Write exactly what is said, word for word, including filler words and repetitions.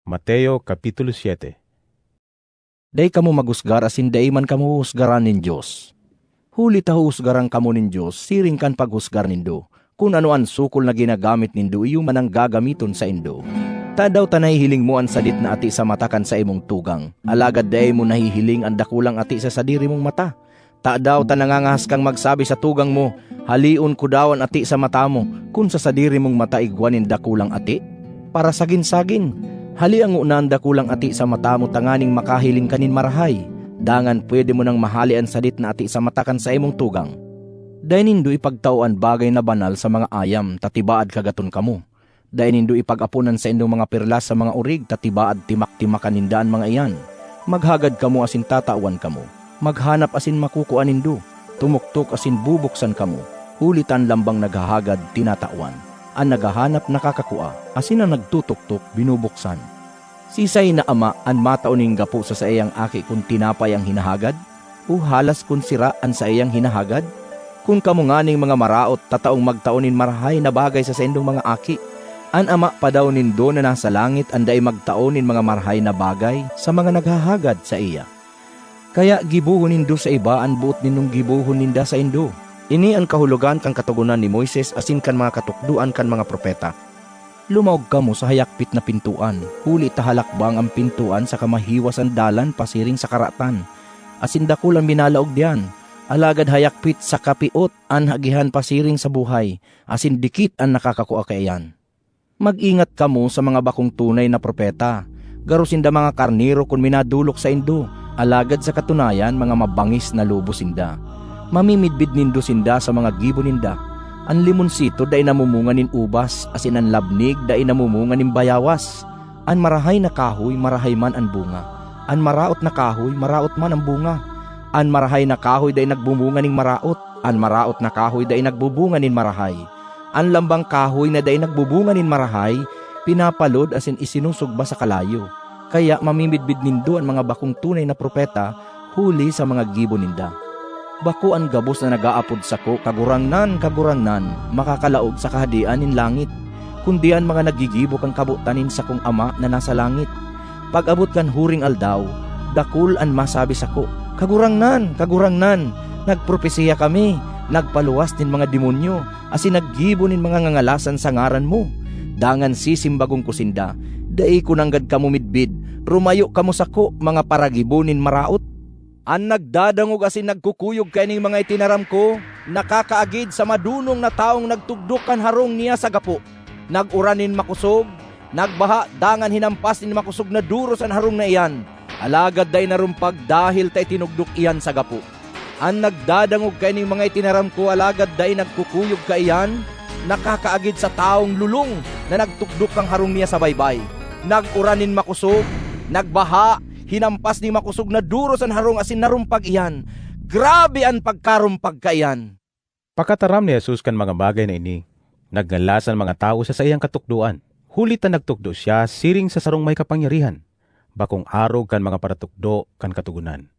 Mateo, Kapitulo siete. Dai kamo maghusgar asin dai man kamo huhusgaran nin Dios. Huli ta huhusgaran kamo nin Dios siring kan paghusgar nindo. Kun ano an sukol na ginagamit nindo, iyo man an gagamiton saindo. Tadaw ta nahihiling mo an sadit na ati sa mata kan saimong tugang, alagad dai mo nahihiling an dakulang ati sa sadiri mong mata? Tadaw ta nangangahas kang magsabi sa tugang mo, "Haleon ko daw an ati sa mata mo," kun sa sadiri mong mata igwa nin dakulang ati? Parasagin-sagin, halea ngona an dakulang ati sa mata mo tanganing makahiling ka nin marahay, dangan pwede mo nang mahale an sadit na ati sa mata kan saimong tugang. Dai nindo ipagtao an bagay na banal sa mga ayam, ta tibaad kagaton kamo. Dai nindo ipag-apon an saindong mga perlas sa mga orig, ta tibaad timak-timakan ninda an mga iyan. Maghagad kamo asin tatawan kamo. Maghanap asin makukua nindo. Tumuktok asin bubuksan kamo, huli ta an lambang naghahagad, tinatawan. An naghahanap, nakakakua, asin an nagtutuktok, binubuksan. Siisay na ama an matao nin gapo sa saiyang aki kun tinapay an hinahagad, o halas kun sira an saiyang hinahagad? Kun kamo nganing mga maraot tataong magtao nin marahay na bagay sa saindong mga aki, an Ama pa daw nindo na nasa langit an dai magtao nin mga marahay na bagay sa mga naghahagad saiya? Kaya gibohon nindo sa iba an boot nindong gibohon ninda saindo. Ini an kahulogan kan Katogonan ni Moises asin kan mga katukdoan kan mga propeta. Lumaog kamo sa hayakpit na pintoan, huli ta halakbang an pintoan saka mahiwas an dalan pasiring sa karatan, asin dakul an minalaog diyan. Alagad hayakpit saka piot an agihan pasiring sa buhay, asin dikit an nakakakua kaiyan. Mag-ingat kamo sa mga bakong tunay na propeta. Garo sinda mga karnero kun minadolok saindo, alagad sa katunayan, mga mabangis na lobo sinda. Mamimidbid nindo sinda sa mga gibo ninda. An limonsito dai namumunga nin ubas, asin an labnig dai namumunga nin bayawas. An marahay na kahoy, marahay man an bunga. An maraot na kahoy, maraot man an bunga. An marahay na kahoy dai nagbumunga nin maraot. An maraot na kahoy dai nagbubunga nin marahay. An lambang kahoy na dai nagbubunga nin marahay, pinapalod asin isinusugba sa kalayo. Kaya mamimidbid nindo an mga bakong tunay na propeta huli sa mga gibo ninda. Bako an gabos na nag-aapod sako, 'Kagurangnan, Kagurangnan,' makakalaog sa Kahadean nin langit, kundi an mga naggigibo kan kabotan nin sakong Ama na nasa langit. Pag-abot kan huring aldaw, dakul an masabi sako, 'Kagurangnan, Kagurangnan, nagpropesiya kami, nagpaluwas nin mga demonyo, asin naggibo nin mga ngangalasan sa ngaran mo.' Dangan sisimbagon ko sinda, 'Dai ko nanggad kamo midbid, rumayo kamo sako, mga paragibo nin maraot!' An nagdadangog asin nagkukuyog kaining mga itinaram ko, nakakaagid sa madonong na tawong nagtugdok kan harong niya sa gapo. Nag-uran nin makosog, nagbaha, dangan hinampas nin makosog na doros an harong na iyan, alagad dai narumpag dahel ta itinugdok iyan sa gapo. An nagdadangog kaining mga itinaram ko alagad dai nagkukuyog kaiyan, nakakaagid sa tawong lolong na nagtugdok kan harong niya sa baybay. Nag-uran nin makosog, nagbaha, hinampas nin makosog na doros an harong asin narumpag iyan. Grabe an pagkarumpag kaiyan! Pakataram ni Jesus kan mga bagay na ini, nagngalas an mga tawo sa saiyang katukdoan, huli ta nagtukdo siya siring sa sarong may kapangyarihan, bakong arog kan mga paratukdo kan Katogonan.